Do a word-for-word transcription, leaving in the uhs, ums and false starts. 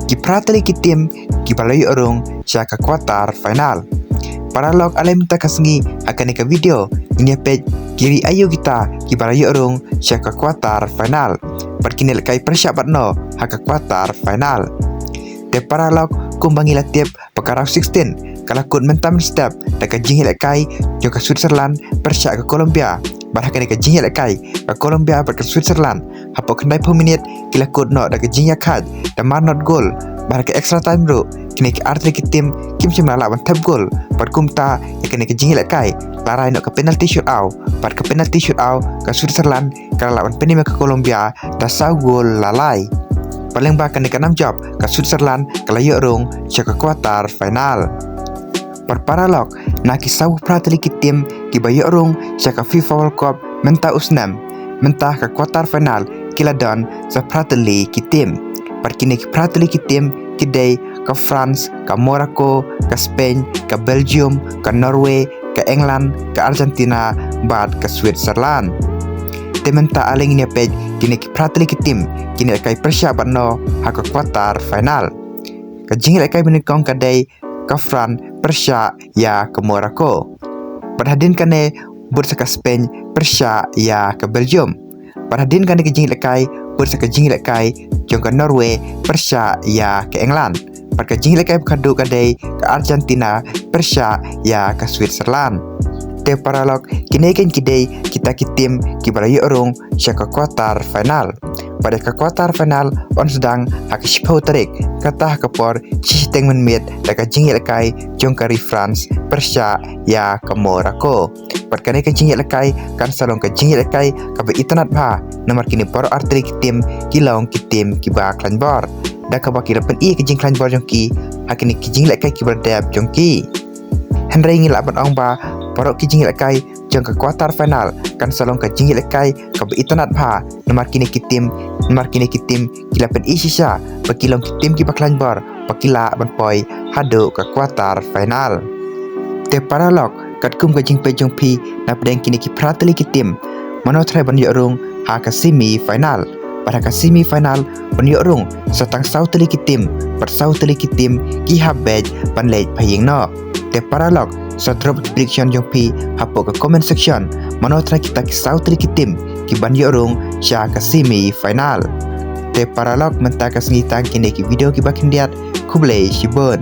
ki phra tylli ki tim kiba la ïoh rung sha ka quarter final. Paralok, ale mynta ka sngi ha kane ka video ngin ïa peit ki ri aïu kita kiba la ïoh rung sha ka quarter final. Bad kine lehkai pyrshah bad no ha ka quarter final. Te paralok, kumba ngi la tip ba ka round sixteen ka la kut mynta mynstep da ka jingïalehkai jong ka Switzerland pyrshah ka Colombia. Bad ha kane ka jingïalehkai ka Colombia bad ka Switzerland, hapoh khyndaiphew minit ki la kut noh da ka jingïakhaid da mar not gol. Bad ha ka extra time ruh kine ki ar tylli ki tim kim shym la lah ban thep gol. Bad kumta ïa kane ka jingïalehkai la rai noh ka penalty shootout. Bad ka penalty shootout ka Switzerland ka la lah ban pynim ïa ka Colombia da saw gol la lai. Bad lyngba kane ka nam jop ka Switzerland ka la ïoh rung sha ka quarter final. Bad paralok, na ki saw phra tylli ki tim kiba ïoh rung sha ka FIFA World Cup mynta u snem, mynta ka quarter final ki la don sa phra tylli ki tim. Bad kine ki phra tylli ki tim ki dei ka France, ka Morocco, ka Spain, ka Belgium, ka Norway, ka England, ka Argentina bad ka Switzerland. Te mynta ale ngin ïa peit kine ki phra tylli ki tim kine lehkai pyrshah bad no ha ka quarter final. Ka jingïalehkai ba nyngkong ka dei ka France pyrshah ïa ka Morocco. Bad hadien kane bud sa ka Spain pyrshah ïa ka Belgium. Bad hadien kane ka jingïalehkai bud sa ka jingïalehkai jong ka Norway pyrshah ïa ka England. Bad ka jingïalehkai ba khatduh ka dei ka Argentina pyrshah ïa ka Switzerland. Te paralok, kine kein ki dei kita ki tim kiba la ïoh rung sha ka quarter final. Bad ïa ka quarter final yn sdang ha ka shiphew tarik, kata ha ka por shi shiteng mynmiet da ka jingïalehkai jong ka ri France pyrshah ïa ka Morocco. Bad kane ka jingïalehkai kan sa long ka jingïalehkai kaba itynnad bha, namar kine baroh ar tylli ki tim ki long ki tim kiba khlaiñ bor. Da kaba ki la pyni ïa ka jingkhlaiñ bor jong ki ha kine ki jingïalehkai kiba la dep jong ki. Hynrei ngi lah ban ong ba baroh ki jingïalehkai jong ka quarter final kan sa long ka jingïalehkai kaba itynnad bha, namar kine ki tim, namar kine ki tim ki la pyni shisha ba ki long ki tim kiba khlaiñ bor ba ki lah ban poi haduh ka quarter final. Te paralok, katkum ka jingpeit jong phi napdeng kine ki phra tylli ki tim, mano tharai ban ïoh rung ha ka semi final? Bad ha ka semi final ban ïoh rung sa tang saw tylli ki tim, bad saw tylli ki tim ki hap beit ban leit pha ïing noh. Te paralok, sa drop prediction jong phi hapoh ka comment section, mano tharai kita ki saw tylli ki tim ki ban ïoh rung sha ka semi final. Te paralok, mynta ka sngi tang kine ki video kiba khyndiat. Khublei shibun.